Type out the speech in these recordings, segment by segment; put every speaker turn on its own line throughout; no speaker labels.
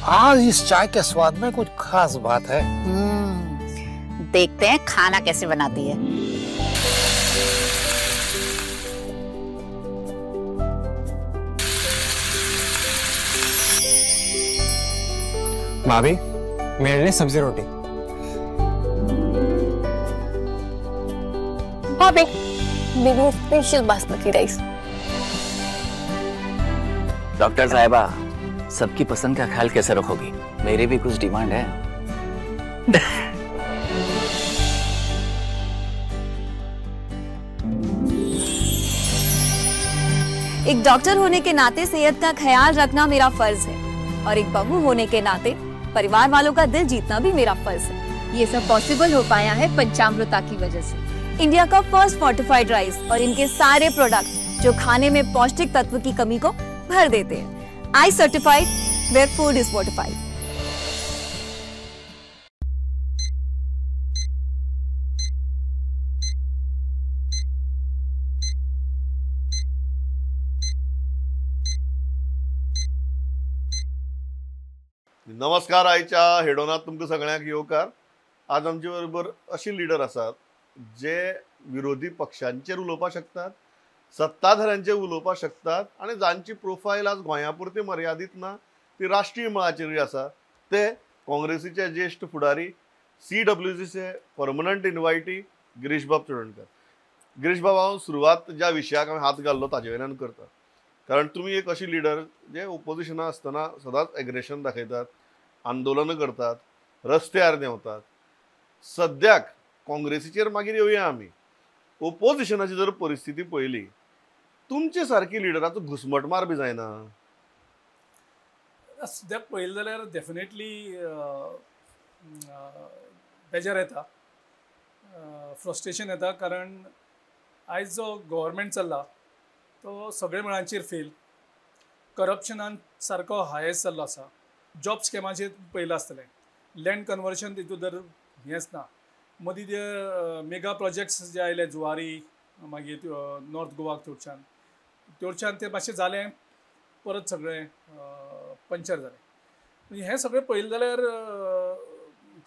आज इस चाय के स्वाद में कुछ खास बात है।
देखते हैं खाना कैसे बनाती है।
भाभी, मेरे लिए सब्जी रोटी।
भाभी, मेरे स्पेशल बासमती राइस।
डॉक्टर साहिबा, सबकी पसंद का ख्याल कैसे रखोगी? मेरी भी कुछ डिमांड है।
एक डॉक्टर होने के नाते सेहत का ख्याल रखना मेरा फर्ज है और एक बहू होने के नाते परिवार वालों का दिल जीतना भी मेरा फर्ज है।
ये सब पॉसिबल हो पाया है पंचामृता की वजह से।
इंडिया का फर्स्ट फोर्टिफाइड राइस और इनके सारे प्रोडक्ट जो खाने में पौष्टिक तत्व की कमी को भर देते हैं। I certified where food is fortified.
नमस्कार, आयच्या हेडोनात तुमकां सगळ्यांक येवकार। आज आमचे बरोबर अशी लिडर आसात जे विरोधी पक्षांचेर उलोवपाक शकतात, सत्ताधाऱ्यांचेर उलोवपाक शकतात आनी जांची प्रोफायल आज गोंया पुरती मर्यादीत ना, ती राष्ट्रीय मळाचेरूय आसा। ते काँग्रेसीचे ज्येष्ठ फुडारी, CWCचे परमनंट इन्वायटी गिरीशबाब चोडणकर। गिरीशबाब, हांव सुरवात ज्या विशयाक हांवें हात घाल्लो ताजे वयल्यान करता, कारण तुमी एक अशी लिडर जे ओपोजिशनां आसतना सदांच एग्रेशन दाखयतात, आंदोलनां करतात, रस्त्यार देंवतात। सद्याक काँग्रेसीचेर मागीर येवया आमी। ओपोजिशनाची जर परिस्थिती पळयली, तुमचे सारकी लिडराचो घुसमटमार बी जायना?
सद्याक पळयलें जाल्यार डेफिनेटली बेजार येता, फ्रस्ट्रेशन येता, कारण आयज जो गव्हर्मेंट चल्ला तो सगळे मळांचेर फेल, करप्शनान सारको हायस्ट जाल्लो आसा। जॉब स्कॅमाचेर पळयलां आसतलें, लँड कन्वर्शन तितून तर हेंच ना। मदीं ते मेगा प्रोजेक्ट्स जे आयले, जुवारी, मागीर नॉर्थ गोवाक थोडच्यान थोडच्यान ते मातशें जालें, परत सगळें पंचर जालें। हें सगळें पळयलें जाल्यार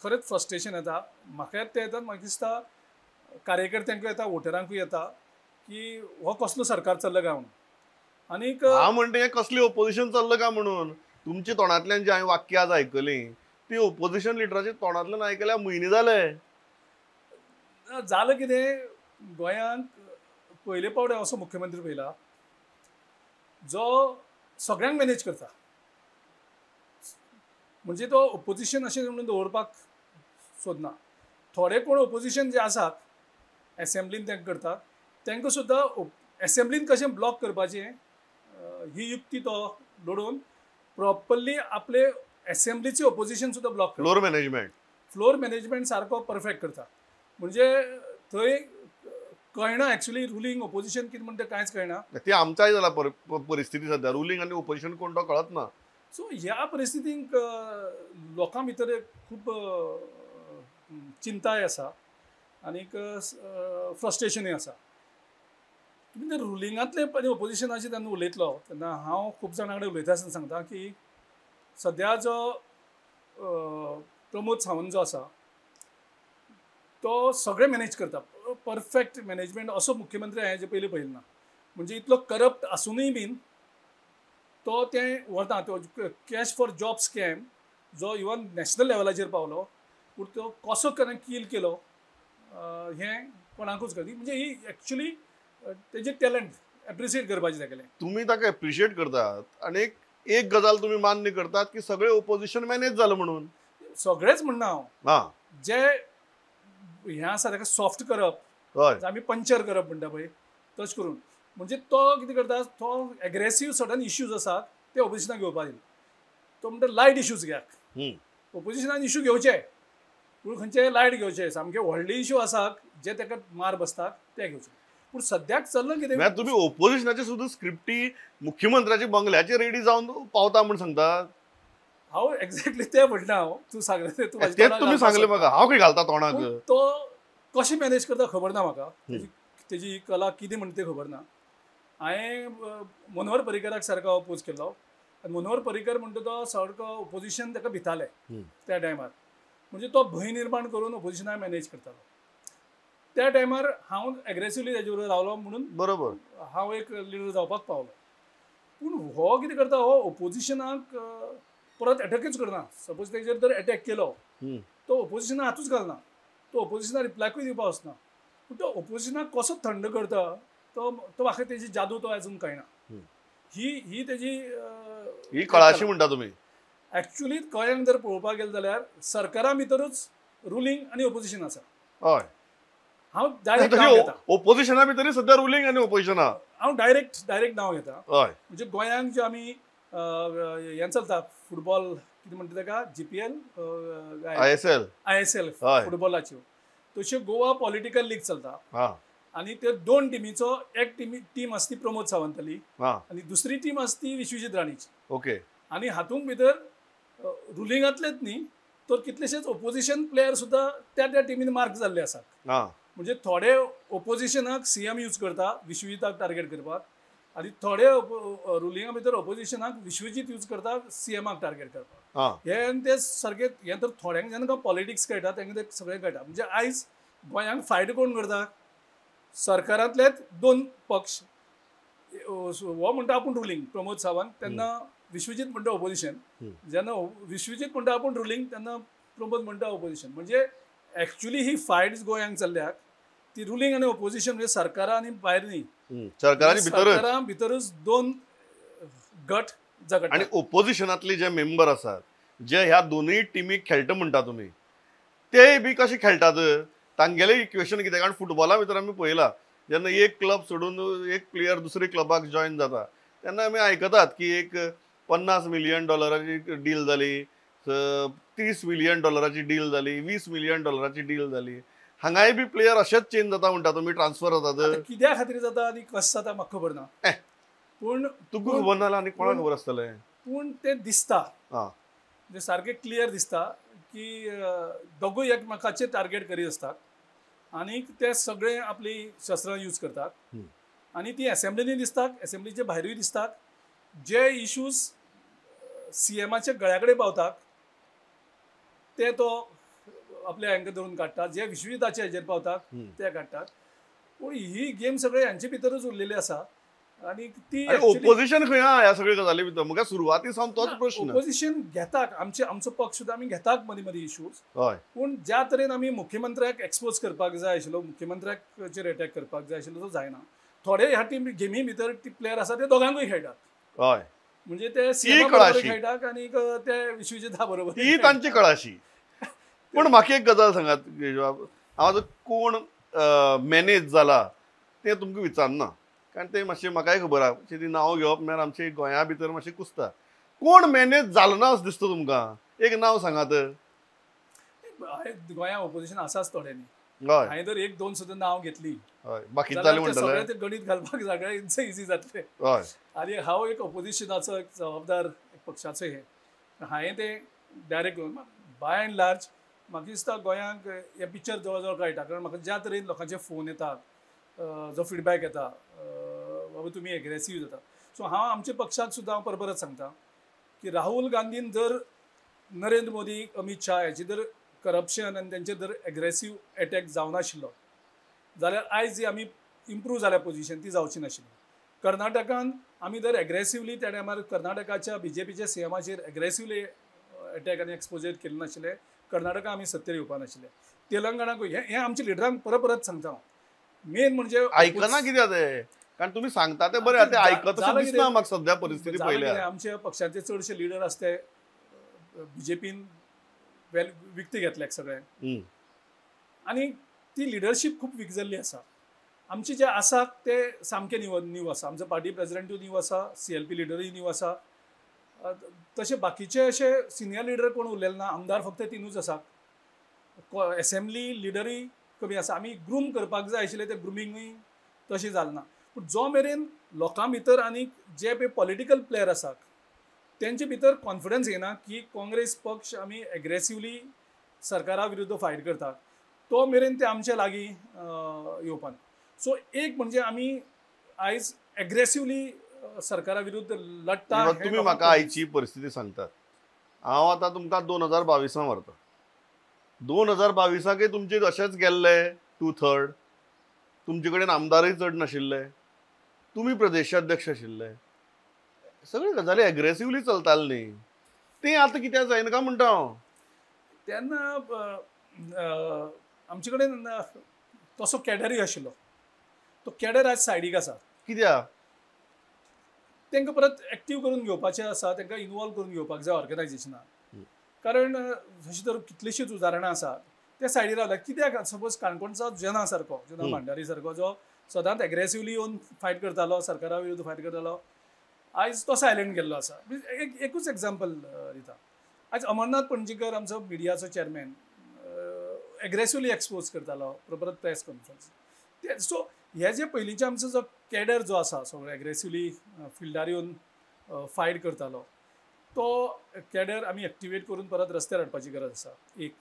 खरेंच फ्रस्ट्रेशन येता। म्हाका तें येता, म्हाका दिसता कार्यकर्त्यांकूय येता, वोटरांकूय येता की हो कसलो सरकार चल्ला काय म्हणून। आनीक
हांव म्हणटा हें कसलें ओपोजिशन चल्लां काय म्हणून। तुमच्या तोंडांतल्यान जी हांवें वाक्य आज आयकलीं ती ओपोजिशन लिडराच्या तोंडांतल्यान आयकल्या म्हयने जाले।
जालें कितें, गोंयांत पयले पावट असो मुख्यमंत्री पळयला जो सगळ्यांक मॅनेज करता, म्हणजे तो ओपोजिशन अशें म्हणून दवरपाक सोदना। थोडे कोण ओपोजिशन जे आसात एसेंब्लीन तांकां करता, तांकां सुद्दां एसेंब्लीन कशें ब्लॉक करपाचें ही युक्ती तो लडोवन प्रॉपरली आपले एसेंब्लीचे ओपोजिशन सुद्दां ब्लॉक करता।
फ्लोर मॅनेजमेंट,
फ्लोर मॅनेजमेंट सारको परफेक्ट करता, म्हणजे थंय कळना एक्चुअली रुलींग ओपोजिशन कितें म्हणटा कांयच कळना।
ती आमच्याय जाला परिस्थिती सद्या, रुलींग आनी ओपोजिशन कोण तो कळत ना।
सो ह्या परिस्थितींक लोकां भितर खूब चिंताय आसा आनीक फ्रस्ट्रेशनूय आसा। तुमी जर रुलिंगांतले आनी ओपोजिशनाचे तेन्ना उलयतलो तेन्ना हांव खूब जाणां कडेन उलयता आसतना सांगता की सद्या जो प्रमोद सावंत जो आसा तो सगळें मॅनेज करता, परफेक्ट मॅनेजमेंट असो मुख्यमंत्री हांवें हेजे पयलीं पळयलें ना। म्हणजे इतलो करप्ट आसुनूय बीन तो तें व्हरता। तो कॅश फॉर जॉब स्कॅम जो इवन नॅशनल लेवलाचेर पावलो, पूण तो कसो कील केलो हें कोणाकूच कळना। म्हणजे ही एक्चुअली तेजें टॅलंट एप्रिशिएट करपाचें तागेलें।
तुमी ताका एप्रिशिएट करतात आनी एक गजाल तुमी मान्य करतात की सगळें ओपोजिशन मॅनेज जालें म्हणून।
सगळेंच म्हणना हांव, जे हें आसा ताका सॉफ्ट करप, आमी पंचर करप म्हणटा पळय तशें करून, म्हणजे तो कितें करता, तो एग्रेसीव सर्टन इश्यूज आसात ते ओपोजिशनाक घेवपाक दिना। तो म्हणटा लायट इश्यूज घेयात, ओपोजिशनान इश्यू घेवचे पूण खंयचे लायट घेवचे, सामके व्हडले इश्यू आसात जे ताका मार बसतात ते घेवचे। पूण सद्याक चल्लां कितें,
तुमी ओपोजिशनाचे सुद्दां स्क्रिप्टी मुख्यमंत्र्याच्या बंगल्याचेर रेडी जावन पावता म्हूण सांगतात।
हांव एक्झॅक्टली तें म्हणटा, हांव तूं सांगलें
तें तुमी सांगलें म्हाका, हांव खंय घालता तोंडाक।
तो कशें मॅनेज करता खबर ना म्हाका, तेजी कला कितें म्हणटा तें खबर ना। हांवें मनोहर पर्रीकराक सारको अपोज केल्लो, आनी मनोहर पर्रीकर म्हणटा तो सारको ओपोजिशन ताका भिताले त्या टायमार, म्हणजे तो भंय निर्माण करून ओपोजिशनाक मॅनेज करतालो. त्या टायमार हांव एग्रेसिवली ताजे बरोबर रावलो म्हणून
बरोबर
हांव एक लिडर जावपाक पावलो. पूण हो कितें करता, हो ओपोजिशनाक परत एटॅकूच करना. सपोज तेजेर जर एटॅक केलो तो ओपोजिशनाक हातूच घालना, तो ओपोजिशनाक रिप्लायकूय दिवपाक वचना. पूण तो ओपोजिशनाक कसो थंड करता तो तो म्हाका तेजी जादू तो अजून कळना. ही ही तेजी
ही कळाशी म्हणटा तुमी.
एक्चुअली गोंयांत जर पळोवपाक गेले जाल्यार सरकारा भितरूच रुलींग आनी ओपोजिशन आसा.
हय,
हांव डायरेक्ट नांव घेता
ओपोजिशना भितर सद्या रुलींग आनी ओपोजिशन.
हांव डायरेक्ट डायरेक्ट नांव घेता.
हय,
म्हणजे गोंयांत जे आमी हें चलता फुटबॉल कितें म्हणटा ताका GPL
ISL
ISL फुटबॉलाच्यो, तश्यो गोवा पॉलिटिकल लीग चलता. आनी ते दोन टिमीचो एक टीम आसती प्रमोद सावंताली आनी दुसरी टीम आसती विश्वजीत राणेची.
ओके,
आनी हातूंत भितर रुलिंगांतलेच न्ही तर कितलेशेच ओपोजिशन प्लेयर सुद्दां त्या त्या टिमीन मार्क जाल्ले आसात. म्हणजे थोडे ओपोजिशनाक सीएम यूज करता विश्वजीताक टार्गेट करपाक, आनी थोडे रुलिंगा भितर ओपोजिशनाक विश्वजीत यूज करता सीएमाक टार्गेट करपाक. हे ते सारके हें तर थोड्यांक जेन्ना पॉलिटिक्स कळटा तांकां ते सगळें कळटा. म्हणजे आयज गोंयांक फायट कोण करता, सरकारांतलेच दोन पक्ष. हो म्हणटा आपूण रुलींग प्रमोद सावंत, तेन्ना विश्वजीत म्हणटा ओपोजिशन. जेन्ना विश्वजीत म्हणटा आपूण रुलींग तेन्ना प्रमोद म्हणटा ओपोजिशन. म्हणजे एक्चुअली ही फायट गोंयांक चल्ल्याक ती रुलींग आनी ओपोजिशन म्हणजे सरकारां आनी भायर न्ही, सरकारां भितरूच दोन गट झगडटा.
आनी ओपोजिशनांतले जे मेंबर आसात जे ह्या दोनूय टिमीक खेळटा म्हणटा तुमी, ते बी कशे खेळटात, तांगेलें इक्वेशन कितें? कारण फुटबॉला भितर आमी पळयला जेन्ना एक क्लब सोडून एक प्लेयर दुसरे क्लबाक जॉयन जाता तेन्ना आमी आयकतात की एक $50 मिलियन डील जाली, $30 मिलियन डील जाली, $20 मिलियन डील जाली. हांगाय बी प्लेयर अशेच चेंज जाता म्हणटा तुमी, ट्रान्सफर जातात.
कित्या खातीर जाता आनी कशें जाता म्हाका खबर ना, पूण
तुका खबर ना जाल्यार आनी कोणाक खबर आसतलें.
पूण तें दिसता, म्हणजे सारकें क्लियर दिसता की दोगूय एकमेकाचेर टार्गेट करीत आसतात आनी ते सगळे आपली शस्त्रां यूज करतात आनी ती एसेंब्लीनी दिसतात, एसेंब्लीचे भायरूय दिसतात. जे इश्यूज सीएमाच्या गळ्या कडेन पावतात ते तो आपल्या हांकां धरून काडटा, जे विश्वजिताचे हेजेर पावतात ते काडटात. पूण ही गेम सगळे हांचे भितरूच उरलेली आसा आनी ती
ओपोजिशन खंय आहा ह्या सगळे गजाली भितर? म्हाका सुरवाती सावन तोच प्रश्न.
ओपोजिशन घेतात, आमचे आमचो पक्ष सुद्दां आमी घेतात मदीं मदीं इश्यूज. पूण ज्या तरेन आमी मुख्यमंत्र्याक एक्सपोज करपाक जाय आशिल्लो, मुख्यमंत्र्याचेर एटॅक करपाक जाय आशिल्लो, तो जायना. थोडे ह्या टीम गेमी भितर प्लेयर आसा ते दोगांकूय खेळटात.
हय,
म्हणजे ते सीएमा बरोबर खेळटात आनी ते विश्वजिता बरोबर,
ही तांची कळाशी. पूण म्हाका एक गजाल सांगात, हांव आतां कोण मॅनेज जाला तें तुमकां विचारना, कारण तें मातशें म्हाकाय खबर आहा, ती नांव घेवप म्हळ्यार आमचे गोंया भितर मातशें कुसता. कोण मॅनेज जालो ना अशें दिसता तुमकां? एक नांव सांगात.
गोंया ओपोजिशन आसाच थोड्यांनी. हांवें जर एक दोन सुद्दां नांव घेतली
बाकी सगळें
ते गणीत घालपाक सगळें इजी जातलें. आनी हांव एक ओपोजिशनाचो एक जबाबदार एक पक्षाचो हें हांवें तें डायरेक्ट बाय एंड लार्ज म्हाका दिसता गोंयांक हें पिक्चर जवळ जवळ कळटा. कारण म्हाका ज्या तरेन लोकांचे फोन येतात, जो फिडबॅक येता, बाबा तुमी एग्रेसीव जाता. सो हांव आमच्या पक्षाक सुद्दां हांव परत परत सांगता की राहुल गांधीन जर नरेंद्र मोदी, अमीत शाह हेची जर करप्शन आनी तेंचेर जर एग्रेसीव एटॅक जावनाशिल्लो जाल्यार आयज जी आमी इम्प्रूव जाल्या पोजिशन ती जावची नाशिल्ली. कर्नाटकान आमी जर एग्रेसिवली त्या टायमार कर्नाटकाच्या बीजेपीच्या सीएमाचेर एग्रेसिवली एटॅक आनी एक्सपोजर केलें नाशिल्लें, कर्नाटका आमी सत्तेर येवपा नाशिल्ले. तेलंगणाकूय हें आमच्या लिडरांक परत परत सांगता हांव. मेन म्हणजे
आयकना कित्याक ते, कारण तुमी सांगता ते बरें, ते आयकत दिसना म्हाका सद्या परिस्थिती पळयल्यार.
आमच्या पक्षाचे चडशे लिडर आसा ते बीजेपीन वेल विकती घेतल्यात सगळे आनी ती लिडरशीप खूब वीक जाल्ली आसा. आमचे जे आसात ते सामके न्यू आसा. आमचो पार्टी प्रेजिडेंटूय न्यू आसा, सीएलपी लिडरूय न्यू आसा, तशे बाकीचे अशे सिनियर लिडर कोण उरलेले ना. आमदार फक्त तिनूच आसात, एसेंब्ली लिडरूय कमी आसा. आमी ग्रूम करपाक जाय आशिल्लें तें ग्रुमींगूय तशें जालें ना. पूण जो मेरेन लोकां भितर आनी जे पळय पॉलिटिकल प्लेयर आसात तेंचे भितर कॉन्फिडन्स येना की काँग्रेस पक्ष आमी एग्रेसिवली सरकारा विरुद्ध फायट करतात, तो मेरेन ते आमचे लागीं येवपाना. सो एक म्हणजे आमी आयज एग्रेसिवली सरकारा विरुद्ध लढटा.
तुमी म्हाका आयची परिस्थिती सांगतात, हांव आतां तुमकां 2022 व्हरता. 2022 तुमचे अशेंच गेल्ले 2/3, तुमचे कडेन आमदारय चड नाशिल्ले, तुमी प्रदेशाध्यक्ष आशिल्ले, सगळे गजाली एग्रेसिवली चलताले न्ही. तें आतां कित्याक जायना काय म्हणटा हांव.
तेन्ना आमचे कडेन तसो कॅडरय आशिल्लो, तो कॅडर आज सायडीक आसा.
कित्याक?
तांकां परत एक्टीव करून घेवपाचें आसा, तांकां इनवॉल्व करून घेवपाक जाय ऑर्गनायजेशनान. कारण जशी तर कितलीशींच उदाहरणां आसा ते सायडीर रावल्या. कित्याक सपोज काणकोणचो जना सारको, जना भांडारी सारको जो सदांच एग्रेसिवली येवन फायट करतालो, सरकारा विरुद्ध फायट करतालो, आयज तो सायलंट गेल्लो आसा. एकूच एग्जाम्पल दिता, आयज अमरनाथ पणजीकर आमचो मिडियाचो चेअरमॅन एग्रेसिवली एक्सपोज करतालो परत प्रेस कॉन्फरन्स. सो हे जे पयलींचे आमचो जो कॅडर जो आसा सगळो एग्रेसिवली फिल्डार येवन फायट करतालो तो कॅडर आमी एक्टिवेट करून परत रस्त्यार हाडपाची गरज आसा. एक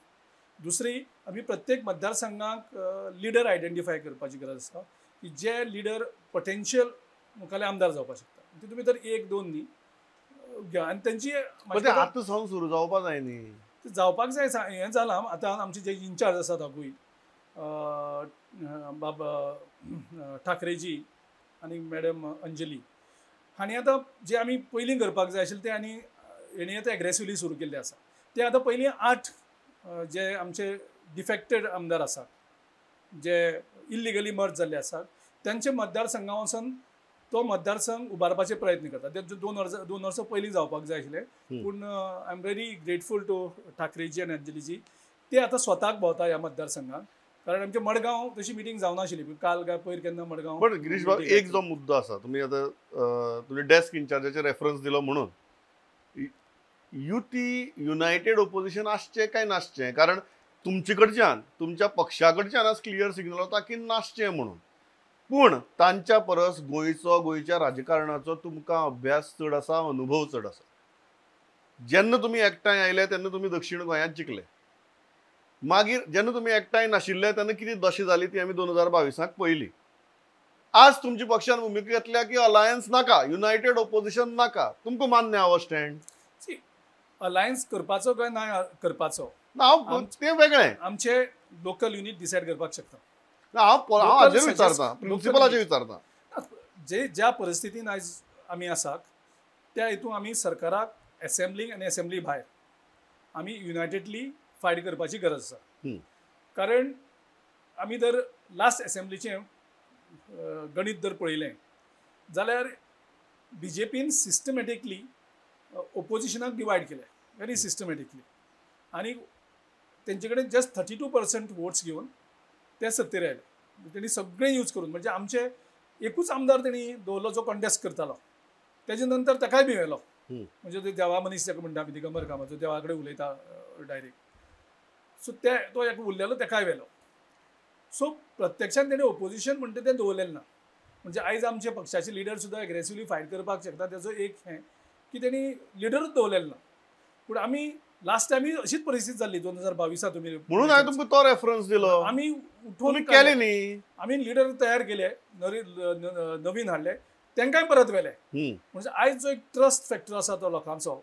दुसरी, आमी प्रत्येक मतदारसंघाक लिडर आयडेंटिफाय करपाची गरज आसा की जे लिडर पोटेन्शियल मुखाले आमदार जावपाक शकता. तितून भितर 1-2 न्ही आनी तेंची
आतां सावन सुरू जावपाक जाय न्ही,
जावपाक जाय. हें जालां आतां आमचे जे इन्चार्ज आसात दोगूय बाब ठाकरेजी आनी मॅडम अंजली हांणी आतां जे आमी पयलीं करपाक जाय आशिल्लें तें आनी हेणी आतां एग्रेसिवली सुरू केल्लें आसा. ते आतां पयलीं 8 जे आमचे डिफेक्टेड आमदार आसात, जे इल्लिगली मर्ज जाल्ले आसात, तेंचे मतदारसंघा वचून तो मतदारसंघ उबारपाचे प्रयत्न करतात. ते 2 वर्सां पयलीं जावपाक जाय आशिल्लें, पूण I am very grateful to ठाकरेजी आनी अंजलीजी, ते आतां स्वताक भोंवता ह्या मतदारसंघात. कारण आमचे मडगांव तशी मिटींग जावनाशिल्ली काल काय पयर केन्ना मडगांव.
पण गिरीश बाब, एक जो मुद्दो आसा, तुमी आतां तुमी डेस्क इन्चार्जाचेर रेफरन्स दिलो म्हणून युती युनायटेड ओपोजिशन आसचें काय नासचें? कारण तुमचे कडच्यान, तुमच्या पक्षा कडच्यान आज क्लियर सिग्नल वता की नासचें म्हणून, पूण तांच्या परस गोंयचो, गोंयच्या राजकारणाचो तुमकां अभ्यास चड आसा, अनुभव चड आसा. जेन्ना तुमी एकठांय आयले तेन्ना तुमी दक्षिण गोंयांत जिखले, मागीर जेन्ना तुमी एकठांय नाशिल्ले तेन्ना कितें दशा जाली ती आमी 2022 पळयली. आज तुमच्या पक्षान भुमिका घेतल्या की अलायन्स नाका, युनायटेड ओपोजिशन नाका, तुमकां मान्य आहा स्टँड?
अलायन्स करपाचो काय ना करपाचो
ना तें वेगळें,
आमचे लोकल युनीट डिसायड करपाक शकता.
हांव हाजेर विचारता, प्रिन्सिपलाचेर विचारता.
जे ज्या परिस्थितीन आयज आमी आसात त्या हितून आमी सरकाराक एसेंब्लीक आनी एसेंब्ली भायर आमी युनायटेडली फायट करपाची गरज आसा. कारण आमी जर लास्ट एसेंब्लीचें गणीत जर पळयलें जाल्यार बीजेपीन सिस्टमॅटिकली ओपोजिशनाक डिवायड केलें, व्हेरी सिस्टमॅटिकली, आनी तेंचे कडेन जस्ट 32% वोट्स घेवन ते सत्तेर आयले. तेणी सगळें यूज करून, म्हणजे आमचे एकूच आमदार तेणी दवरलो जो कॉन्टेस्ट करतालो, तेजे नंतर ताकाय बी व्हेलो. म्हणजे ते देवा मनीस जाका म्हणटा आमी, दिगंबर कामत, जो देवा कडेन उलयता डायरेक्ट, सो ते तो एक उरलेलो ताकाय व्हेलो. सो प्रत्यक्षान तेणी ओपोजिशन म्हणटा तें दवरलेलें ना. म्हणजे आयज आमचे पक्षाचे लिडर सुद्दां एग्रेसिवली फायट करपाक शकता, तेजो एक हें की तेणी लिडरूच दवरलेलो ना. पूण आमी लास्ट टायम अशीच परिस्थिती जाल्ली 2022 तुमी,
म्हणून हांवें तुमकां तो रेफरन्स दिलो.
आमी उठोवन
केलें न्ही,
आमी लिडर तयार केले, नवीन हाडले, तांकांय परत व्हेले. म्हणजे आयज जो एक ट्रस्ट फॅक्टर आसा तो लोकांचो,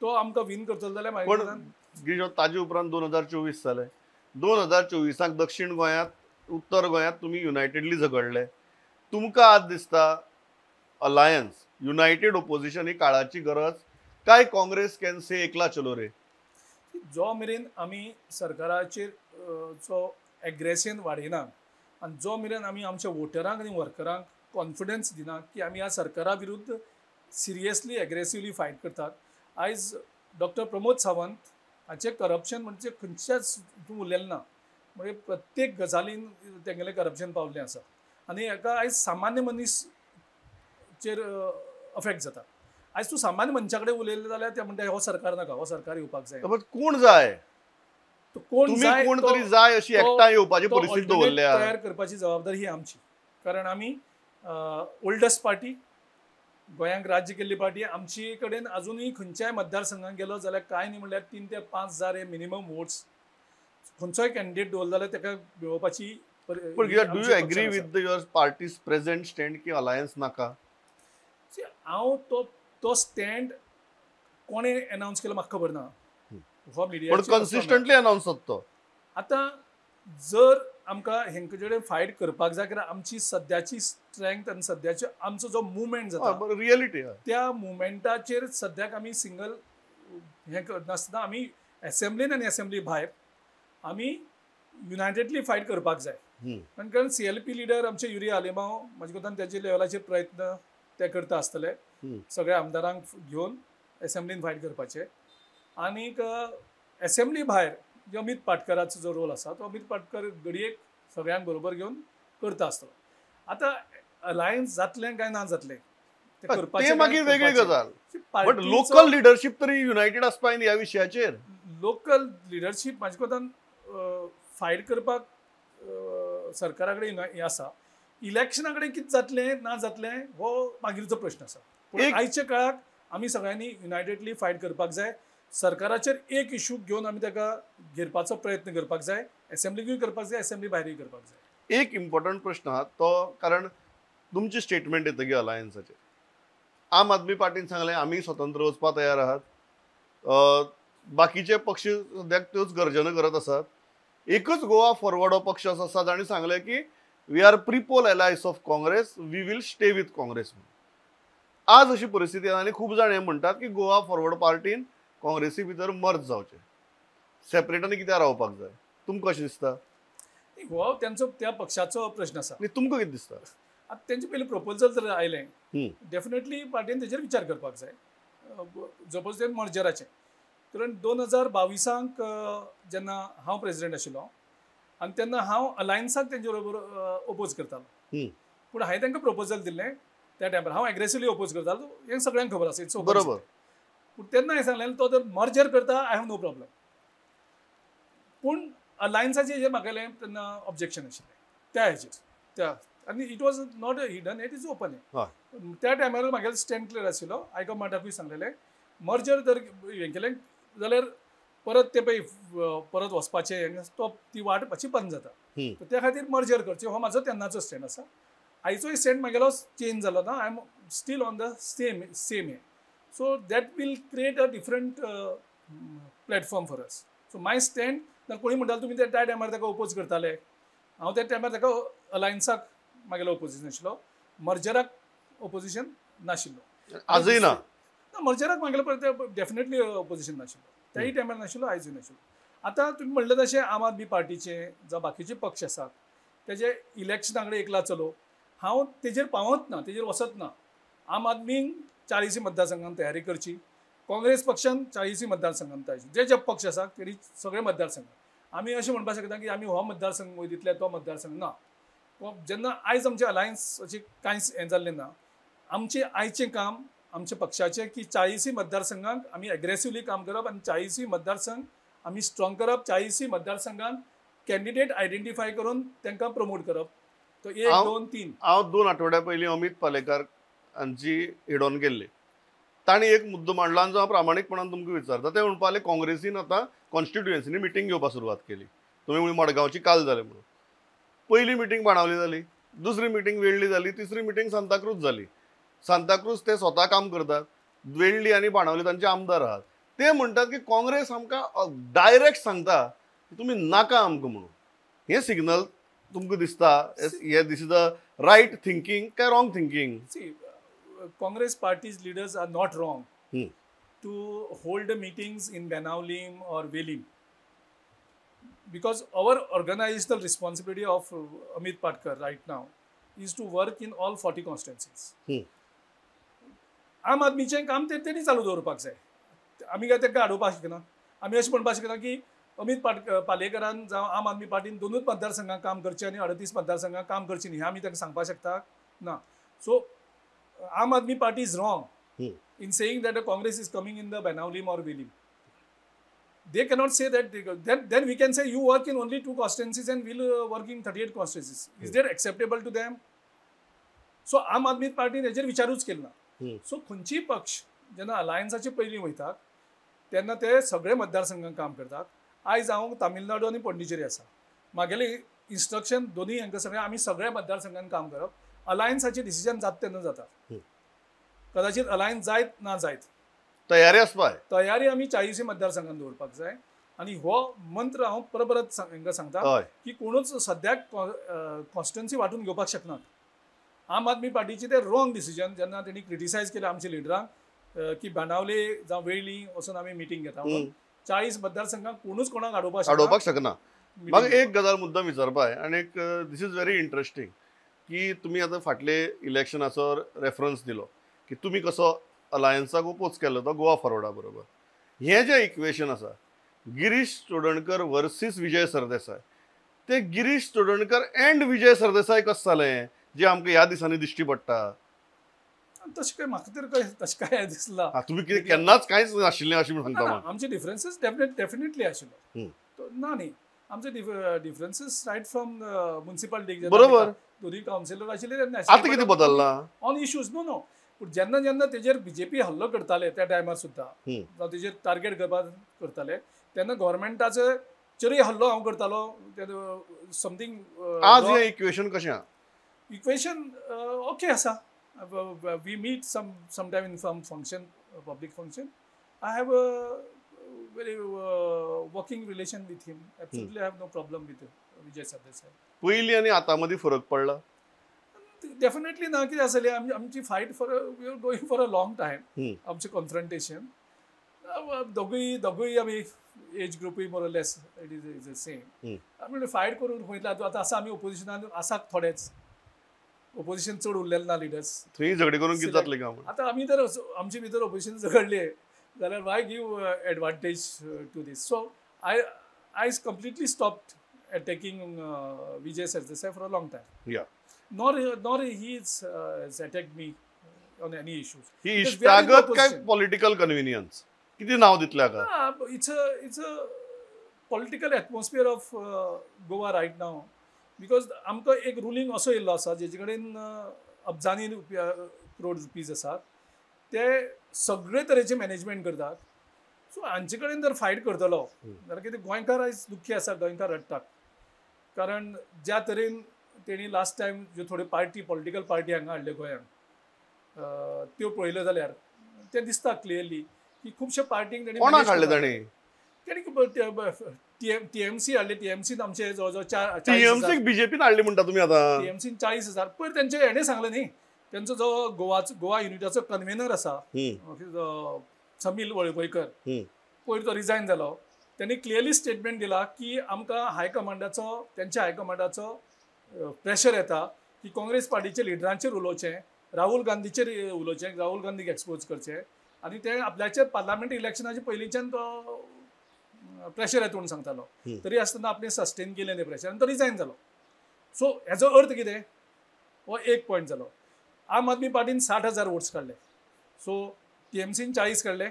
तो आमकां विन करतलो जाल्यार मागीर.
ताजे उपरांत 2024 जालें. 2024 दक्षिण गोंयांत, उत्तर गोंयांत तुमी युनायटेडली झगडले. तुमकां आज दिसता अलायन्स, युनायटेड ओपोजिशन ही काळाची गरज काय काँग्रेस can say एकला चलो रे?
जो मेरेन आमी सरकाराचेर जो एग्रेशन वाडयना आनी जो मेरेन आमी आमच्या वोटरांक आनी वर्करांक कॉन्फिडन्स दिना की आमी ह्या सरकारा विरुद्ध सिरियसली एग्रेसिवली फायट करतात. आयज डॉक्टर प्रमोद सावंत हाचें करप्शन म्हणजे खंयच्याच हितून उरलेलें ना, म्हणजे प्रत्येक गजालीन तेंगेलें करप्शन पावल्लें आसा आनी हाका आयज सामान्य मनीसचेर अफेक्ट जाता. आयज तूं सामान्य मनशा कडेन उलयलें जाल्यार ते म्हणटा हो सरकार नाका, हो सरकार येवपाक जाय.
कोण जाय
तो कोण जाय,
कोण तरी जाय अशी एकठांय येवपाची परिस्थिती दवरल्या.
तयार करपाची जबाबदारी ही आमची, कारण आमी ओल्डस्ट पार्टी, गोंयांक राज्य केल्ली पार्टी. आमचे कडेन अजुनूय खंयच्याय मतदारसंघात गेलो जाल्यार कांय न्ही म्हणल्यार 3 ते 5 हजार हे मिनिमम वोट्स खंयचोय कॅन्डिडेट दवरलो जाल्यार ताका मेळोवपाची.
Do you agree with your party's present stand की अलायन्स नाका?
हांव तो स्टँड कोणें अनावन्स केलो म्हाका खबर ना, हो मिडिया
पण कन्सिस्टंटली अनावन्स जाता तो.
आतां जर आमकां हेंचे कडेन फायट करपाक जाय जाल्यार आमची सद्याची स्ट्रेंथ आनी सद्याचे आमचो जो मुवमेंट जाता
रियलिटी,
त्या मुवमेंटाचेर सद्याक आमी सिंगल हें करनासतना आमी एसेंब्लीन आनी एसेंब्ली भायर आमी युनायटेडली फायट करपाक जाय. कारण CLP leader आमचे युरी आलेमाव म्हजे कोतान तेजे लेवलाचेर प्रयत्न ते करता आसतले सगळ्या आमदारांक घेवन एसेंब्लीन फायट करपाचे. आनीक एसेंब्ली भायर जे अमीत पाटकराचो जो रोल आसा तो अमीत पाटकर घडयेक सगळ्यांक बरोबर घेवन करता आसतलो. आतां अलायन्स जातलें काय ना जातलें तें करपाचें
मागीर वेगळी गजाल, बट लोकल लिडरशीप तरी युनायटेड आसपा ह्या विशयाचेर.
लोकल लिडरशीप म्हाजे कोतान फायट करपाक सरकारा कडेन हें आसा, इलेक्शना कडेन कितें जातलें ना जातलें हो मागीरचो प्रश्न आसा. पूण आयच्या काळाक आमी सगळ्यांनी युनायटेडली फायट करपाक जाय. सरकाराचेर एक इशू घेवन आमी ताका घेरपाचो प्रयत्न करपाक जाय, एसेंब्लीकूय करपाक जाय, एसेंब्ली भायरूय करपाक जाय.
एक इम्पॉर्टंट प्रश्न आहा तो, कारण तुमचें स्टेटमेंट येतकीर अलायन्साचेर आम आदमी पार्टीन सांगलें आमी स्वतंत्र वचपाक तयार आहात, बाकीचे पक्ष सद्याक त्योच गर्जना करत आसात. एकच गोवा फॉरवर्ड हो पक्ष असो आसा जाणें सांगलें की we are prepole allies of Congress, we will stay with Congress. आज अशी परिस्थिती आसा आनी खूब जाण हें म्हणटात की गोवा फॉरवर्ड पार्टीन काँग्रेसी भितर मर्ज जावचें, सेपरेट आनी कित्याक रावपाक जाय. तुमकां कशें दिसता?
हो तेंचो त्या पक्षाचो प्रश्न आसा.
आनी तुमकां कितें दिसता?
आतां तेंचे पयलीं प्रपोजल जर आयलें डेफिनेटली पार्टीन तेजेर विचार करपाक जाय, सपोज ते मर्जराचें. कारण 2022 जेन्ना हांव प्रेजिडेंट आशिल्लो आनी तेन्ना हांव अलायन्साक तेंचे बरोबर ओपोज करतालो, पूण हांवें तांकां प्रपोजल दिल्लें त्या टायमार हांव एग्रेसिवली ओपोज करतालो, हें सगळ्यांक खबर आसा, it's
बरोबर.
पूण तेन्ना हांवें सांगलें तो जर मर्जर करता I have no problem, पूण अलायन्साचें जें म्हागेलें तेन्ना ऑब्जेक्शन आशिल्लें त्या हेजेर त्या, आनी it was not a hidden, it is open. त्या टायमार म्हागेलो स्टँड क्लियर आशिल्लो, हायकमांडाकूय सांगलेलें मर्जर जर हें केलें जाल्यार परत ते पळय परत वचपाचें तो ती वाट मातशी बंद जाता, त्या खातीर मर्जर करचें हो म्हाजो तेन्नाचो स्टँड आसा. आयचोय स्टँड म्हागेलो चेंज जालो ना, I am still on the same हें. So that will create a different platform for us. So my stand, कोणी म्हणटाले तुमी त्या टायमार ताका ओपोज करताले, हांव त्या टायमार ताका अलायन्साक म्हागेलो ओपोजिशन आशिल्लो, मर्जराक ओपोजिशन नाशिल्लो.
आजूय ना?
मर्जराक म्हागेलो परत डेफिनेटली ओपोजिशन नाशिल्लो, त्याय टायमार नाशिल्लो, आयजूय नाशिल्लो. आतां तुमी म्हणलें तशें आम आदमी पार्टीचे जावं बाकीचे पक्ष आसात तेजे इलेक्शना कडेन एकला चलो, हांव तेजेर पावत ना, तेजेर वचत ना. आम आदमीन 40 मतदारसंघान तयारी करची, काँग्रेस पक्षान 40 मतदारसंघान तयारी, जे जे पक्ष आसा तेणी सगळे मतदारसंघ. आमी अशें म्हणपाक शकता की आमी हो मतदारसंघ वयतले तो मतदारसंघ ना. जेन्ना आयज आमचें अलायन्स अशें कांयच हें जाल्लें ना, आमचें आयचें काम आमच्या पक्षाचें की 40 मतदारसंघांक आमी एग्रेसिवली काम करप आनी 40 मतदारसंघ आमी स्ट्रॉंग करप, 40 मतदारसंघांक कॅन्डिडेट आयडेंटिफाय करून तांकां प्रमोट करप. तो 1 2 3.
हांव 2 आठवड्या पयलीं अमीत पालेकार हांची हेडोन केल्ली, तांणी एक मुद्दो मांडला आनी जो हांव प्रामाणीकपणान तुमकां विचारता. ते म्हणपाक लागले काँग्रेसीन आतां कॉन्स्टिट्युएन्सीनी मिटींग घेवपाक सुरवात केली. तुमी मडगांवची काल जालें म्हणून पयली मिटींग बाणावली जाली, दुसरी मिटींग वेळ्ळी जाली, तिसरी मिटींग सांताक्रूज जाली. सांताक्रूज ते स्वता काम करतात, वेळ्ळी आनी बाणावली तांचे आमदार आहात. ते म्हणटात की काँग्रेस आमकां डायरेक्ट सांगता तुमी नाका आमकां म्हणून. हें सिग्नल तुमकां दिसता हे this is the right thinking काय wrong thinking?
See, Congress party's leaders are not wrong to hold meetings in Benaulim or Velim, because our organizational responsibility of Amit Patkar right now is to work in all 40 constituencies. आम आदमीचें काम ते तेणी चालू दवरपाक जाय, आमी काय तांकां आडोवपाक शकना. आमी अशें म्हणपाक शकना की अमीत पालेकरान जावं आम आदमी पार्टीन 2 मतदारसंघांक काम करचें आनी 38 मतदारसंघांक काम करचें न्ही, हें आमी तांकां सांगपाक शकता ना. So Aam Aadmi Party is wrong in saying that the Congress is coming in the Benaulim or Velim. They cannot say that. Then we can say you work in only 2 constituencies and we'll work in 38 constituencies. Is that acceptable to them? So Aam Aadmi Party हेजेर विचारूच केलो ना. So खंयचीय पक्ष जेन्ना अलायन्साचे पयलीं वयतात तेन्ना ते सगळे मतदारसंघांक काम करतात. आयज हांव तामिळनाडू आनी पॉंडिचेरी आसा, म्हागेलें इन्स्ट्रक्शन दोनूय हांकां सगळें आमी सगळ्या मतदारसंघांत काम करप. अलायन्साचें डिसिजन जाता तेन्ना जाता. कदाचित अलायन्स जायत ना जायत
तयारी आसपाय,
तयारी आमी 40 मतदारसंघान दवरपाक जाय. आनी हो मंत्र हांव परत परत हांकां सांगता की कोणूच सद्याक कॉन्स्टिट्युएन्सी वांटून घेवपाक शकनात. आम आदमी पार्टीची ते रॉंग डिसिजन जेन्ना तेणी क्रिटिसायज केलें आमच्या लिडरांक की बाणावले जावं वेळ्ळी वचून आमी मिटींग घेता म्हणून 40 मतदारसंघांक कोणूच कोणाक आडोवपाक
शकना. म्हाका एक गजाल मुद्दम विचारपा आनी एक this is very interesting की तुमी आतां फाटले इलेक्शनाचो रेफरन्स दिलो की तुमी कसो अलायन्साक ओपोज केल्लो तो गोवा फॉरवर्डा बरोबर. हें जें इक्वेशन आसा गिरीश चोडणकर वर्सीस विजय सरदेसाय, ते गिरीश चोडणकर एंड विजय सरदेसाय कशें जालें जे आमकां ह्या दिसांनी दिश्टी पडटा?
तशें काय म्हाका तर तशें काय दिसलां.
तुमी कितें केन्नाच कांयच नाशिल्लें अशें म्हूण सांगता?
आमचे डिफरन्सीस डेफिनेटली आशिल्लो, ना न्ही, आमचे डिफरन्सीस रायट फ्रॉम मुन्सिपालिटी
बरोबर
दोनूय कावन्सिलर आशिल्ले तेन्ना.
आतां कितें बदल्लां
ऑन इश्यूज? नो नो, पूण जेन्ना जेन्ना तेजेर बीजेपी हल्लो करताले त्या टायमार सुद्दां जावं तेजेर टार्गेट करपाक करताले तेन्ना गव्हर्मेंटाचो चेरूय हल्लो हांव करतालो. समथींग
आज हें इक्वेशन कशें आहा?
इक्वेशन ओके आसा. We meet some time in some function, public function. I have a very working relation with him. Absolutely I have no problem with Vijay Sardesai.
पयलीं आनी आतां मदीं फरक पडला?
डेफिनेटली ना. कितें आसलें आमची fight for we are going for a long time. आमचें कॉन्फ्रंटेशन दोगूय आमी एज ग्रुपूय more less it is the same. आमी फायट करून खंय आतां आसा आमी ओपोजिशनान आसात थोडेच, ओपोजिशन चड उरलेलें ना लिडर्स.
थंय झगडे करून कितें जातलें काय?
आतां आमी जर आमचे भितर ओपोजिशन झगडले जाल्यार why give advantage to this? So I completely stopped attacking Vijay Sardesai for a long time.
Yeah.
Nor he has attacked me on any issues.
ही इश्टागत काय पॉलिटिकल कन्व्हिनियन्स कितें नांव दितलें हाका?
It's a political atmosphere of Goa right now because आमकां एक ruling असो येयल्लो आसा जेचे कडेन अब्जानी रुपया करोड रुपीज आसात, ते सगळे तरेचे मॅनेजमेंट करतात. सो हांचे कडेन जर फायट करतलो जाल्यार कितें गोंयकार आयज दुख्खी आसा, गोंयकार रडटात. कारण ज्या तरेन तेणी लास्ट टायम ज्यो थोड्यो पार्टी पॉलिटिकल पार्टी हांगा हाडल्यो गोंयांत त्यो पळयल्यो जाल्यार तें दिसता क्लियरली की खुबश्या पार्टींक तेणी
कोणाक हाडले? ताणी
तेणी टीएमसी हाडली. टीएमसीन आमचे जवळ जवळ 40
टीएमसीक बीजेपीन हाडली म्हणटा तुमी आतां?
टीएमसीन 40,000 पयर तेंचे हेणें सांगलें न्ही, तेंचो जो गोवा युनिटाचो कन्वेनर आसा समील वळवयकर, पयर तो रिजायन जालो. त्यांनी क्लियरली स्टेटमेंट दिला की आमकां हायकमांडाचो, तेंच्या हायकमांडाचो प्रेशर येता की काँग्रेस पार्टीच्या लिडरांचेर उलोवचें, राहुल गांधीचेर उलोवचें, राहुल गांधीक एक्सपोज करचें आनी ते आपल्याचेर पार्लामेंट इलेक्शनाचे पयलींच्यान तो प्रेशर येता म्हणून सांगतालो. तरी आसतना आपणें सस्टेन केलें तें प्रेशर आनी तो रिजायन जालो. सो हेजो अर्थ कितें? हो एक पॉयंट जालो. आम आदमी पार्टीन 60,000 वोट्स काडले, सो टीएमसीन 40 काडले,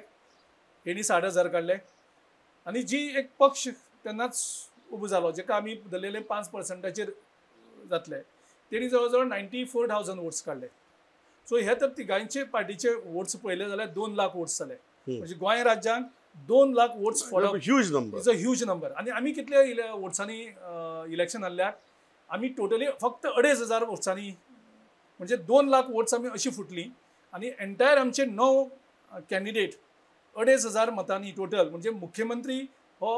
हेणी 60,000 काडले आनी जी एक पक्ष तेन्नाच उबो जालो जेका आमी धरलेले 5%चेर जातले, तेणी जवळ जवळ 94,000 वोट्स काडले. सो हे तर तिगांचे पार्टीचे वोट्स पळयले जाल्यार 2 लाख वोट्स जाले. म्हणजे गोंय राज्यांक 2 लाख वोट्स फोडप
huge number,
is a huge number. आनी आमी कितले वोट्सांनी इलेक्शन हाडल्यात? आमी टोटली फक्त 2,500 वोट्सांनी, म्हणजे 2 लाख वोट्स आमी अशी फुटली आनी एंटायर आमचे 9 कॅन्डिडेट 2,500 मतांनी टोटल, म्हणजे मुख्यमंत्री हो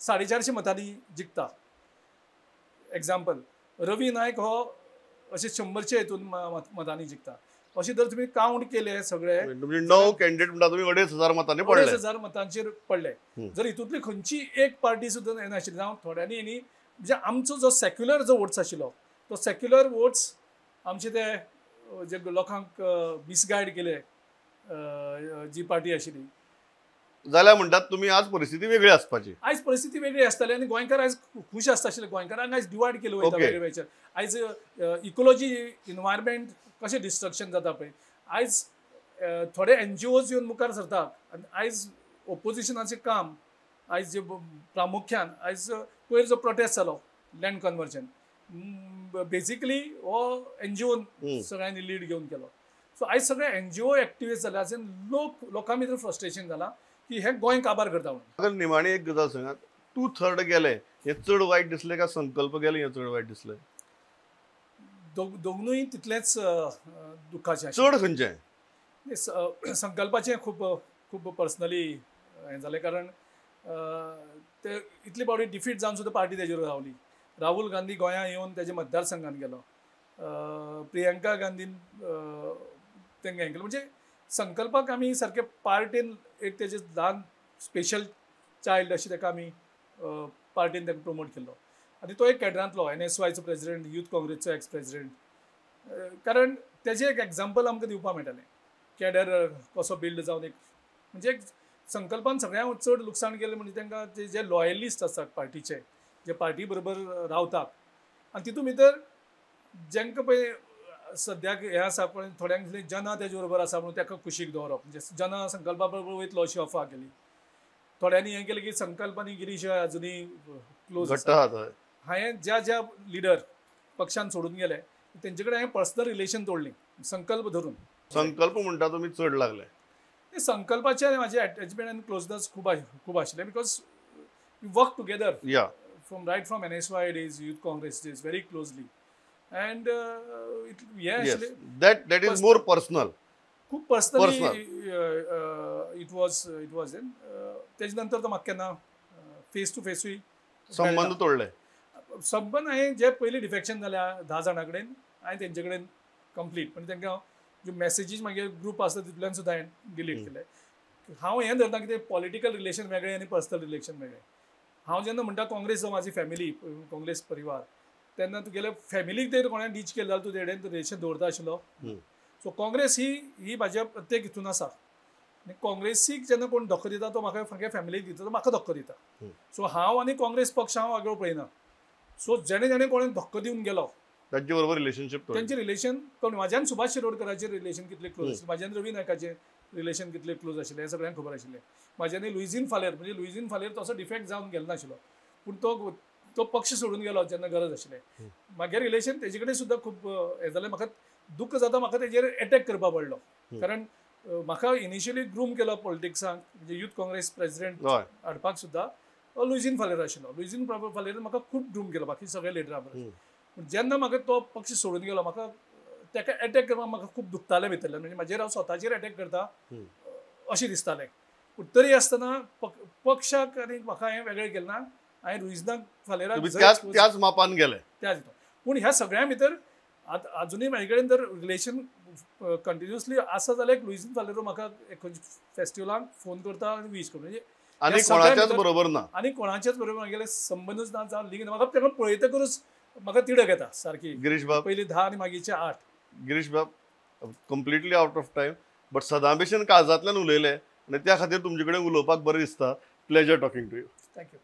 450 मतांनी जिखता. एग्जाम्पल रवी नायक हो अशे 100 हितून मतांनी जिखता. अशें जर तुमी कावंट केले सगळे
9 कॅन्डिडेट म्हणटा तुमी 2,500 मतांनी पडले,
2,500 मतांचेर पडले. जर हितूंतली खंयची एक पार्टी सुद्दां येनाशिल्ली, जावं थोड्यांनी न्ही, म्हणजे आमचो जो सेक्युलर जो वोट्स आशिल्लो तो सेक्युलर वोट्स आमचे ते जे लोकांक मिसगायड केले जी पार्टी आशिल्ली
जाल्यार म्हणटात तुमी आज परिस्थिती वेगळी आसपाची.
आयज परिस्थिती वेगळी आसताली आनी गोंयकार आयज खूश आसता आशिल्ले. गोंयकारांक आयज डिवायड केलो वयता वेगळे वेगळे. आयज इकोलॉजी इनवायरमेंट कशें डिस्ट्रक्शन जाता पळय, आयज थोडे एनजीओज येवन मुखार सरतात आनी आयज ओपोजिशनाचें काम आयज जे प्रामुख्यान आयज पयर जो प्रोटेस्ट जालो लँड कन्वर्जन, बेजिकली हो एनजीओन सगळ्यांनी लीड घेवन केलो. सो आयज सगळे एनजीओ एक्टिविस्ट जाले, आयज लोकां भितर फ्रस्ट्रेशन जालां की हे गोंय काबार करता म्हणून.
निमाणी एक गजाल सांगात, 2/3 गेले हे चड वायट दिसले का संकल्प गेले हे चड वायट दिसले?
दोगनूय तितलेंच दुःखाचें.
चड खंयचें?
संकल्पाचें खूब खूब पर्सनली हें जालें, कारण ते इतली फावटी डिफीट जावन सुद्दां पार्टी तेजेर रावली. राहुल गांधी गोंयांत येवन तेज्या मतदारसंघान गेलो, प्रियंका गांधीन तेंकां हें केलें. म्हणजे संकल्पाक आमी सारके पार्टीन एक तेजे ल्हान स्पेशल चायल्ड अशें ताका आमी पार्टीन ताका प्रमोट केल्लो. आनी तो एक कॅडरांतलो NSYचो प्रेजिडेंट, यूथ काँग्रेसचो एक्स प्रेजिडेंट, कारण तेजें एक एग्जाम्पल आमकां दिवपाक मेळटालें कॅडर कसो बिल्ड जावन एक म्हणजे एक संकल्पान सगळ्यांत चड लुकसाण केलें म्हणजे तांकां जे जे लॉयलिस्ट आसात पार्टीचे, जे पार्टी बरोबर रावतात आनी तितून भितर जांकां पळय सद्याक हें आसा पळय थोड्यांक दिसलें जना तेजे बरोबर आसा म्हणून ताका कुशीक दवरप, म्हणजे जना संकल्पा बरोबर वयतलो अशी अफवा केली. थोड्यांनी हें केलें की संकल्प आनी गिरीश अजुनूय क्लोज आसा. हांवें ज्या ज्या लिडर पक्षान सोडून गेले तेंचे कडेन हांवें पर्सनल रिलेशन तोडली संकल्प धरून.
संकल्प म्हणटा तुमी चड लागले.
संकल्पाचे आनी म्हाजे एटॅचमेंट आनी क्लोजनस खूब खूब आशिल्लें, because we work together from right from NSY days, Youth Congress days very closely. And हें आशिल्लें
that is more personal,
खूब personally it was in. तेजे नंतर तो म्हाका केन्ना फेस टू फेसूय
संबंद तोडले.
संबंद हांवें जे पयलीं डिफेक्शन जाल्या 10 जाणां कडेन हांवें तेंचे कडेन कंप्लीट, म्हणजे तांकां ज्यो मॅसेजीस मागीर ग्रूप आसता तितल्यान सुद्दां हांवें डिलीट केले. हांव हें धरता की ते पॉलिटिकल रिलेशन वेगळें आनी पर्सनल रिलेशन वेगळें. हांव जेन्ना म्हणटा काँग्रेस जो म्हाजी फॅमिली, काँग्रेस परिवार, तेन्ना तुगेले फॅमिलीक ते कोणें डीच केलें जाल्यार तूं तेडेन रिलेशन दवरता आशिल्लो. सो काँग्रेस ही ही म्हाज्या प्रत्येक हितून आसा आनी काँग्रेसीक जेन्ना कोण धक्को दिता तो म्हाका म्हागे फॅमिलीक दिता, तो म्हाका धक्को दिता. सो हांव आनी काँग्रेस पक्ष हांव आगळो पळयना. सो जेणे जेणे कोणें धक्को दिवन गेलो
तांचे बरोबर रिलेशनशीप,
तेंचें रिलेशन कोण म्हाज्यान सुभाष शिरोडकराचें रिलेशन कितलें क्लोज आशिल्लें, म्हाज्यान रवी नायकाचें रिलेशन कितलें क्लोज आशिल्लें हें सगळ्यांक खबर आशिल्लें. म्हाज्यान लुइझीन फालेर, म्हणजे लुइझीन फालेर तसो डिफेक्ट जावन गेलो नाशिल्लो, पूण तो तो पक्ष सोडून गेलो जेन्ना गरज आशिल्लें. म्हागे रिलेशन तेजे कडेन सुद्दां खूब हें जालें. म्हाका दुख्ख जाता, म्हाका तेजेर एटॅक करपा पडलो, कारण म्हाका इनिशियली ग्रूम केलो पॉलिटिक्साक, म्हणजे यूथ काँग्रेस प्रेजिडेंट हाडपाक सुद्दां लुइझीन फालेर आशिल्लो. लुइझीन फालेर म्हाका खूब ग्रूम केलो बाकी सगळे लिडरां परस. पूण जेन्ना म्हाका तो पक्ष सोडून गेलो म्हाका ताका एटॅक करपाक म्हाका खूब दुखतालें भितरल्यान, म्हणजे म्हाजेर हांव स्वताचेर एटॅक करता अशें दिसतालें. पूण तरी आसतना पक्षाक आनी म्हाका हांवें वेगळें केलें ना. हांवें लुइझीनाक फालेराक
त्याच मापान गेले
त्याच. पूण ह्या सगळ्यां भितर आतां अजुनूय म्हाजे कडेन जर रिलेशन कंटिन्युअसली आसा जाल्यार लुइझीन फालेरो म्हाका फेस्टिवलाक फोन करता आनी वीश करता, म्हणजे
आनी कोणाच्याच बरोबर ना,
आनी कोणाच्याच बरोबर म्हागेले संबंदच ना जावं लिंग. म्हाका ताका पळयतकूच म्हाका तिडक येता सारकी.
गिरीश बाब
पयलीं 10 आनी मागीरचे 8.
गिरीश बाब completely out of time, but सदां भशेन काळजांतल्यान उलयले आनी त्या खातीर तुमचे कडेन उलोवपाक बरें दिसता. Pleasure talking to you.
Thank you.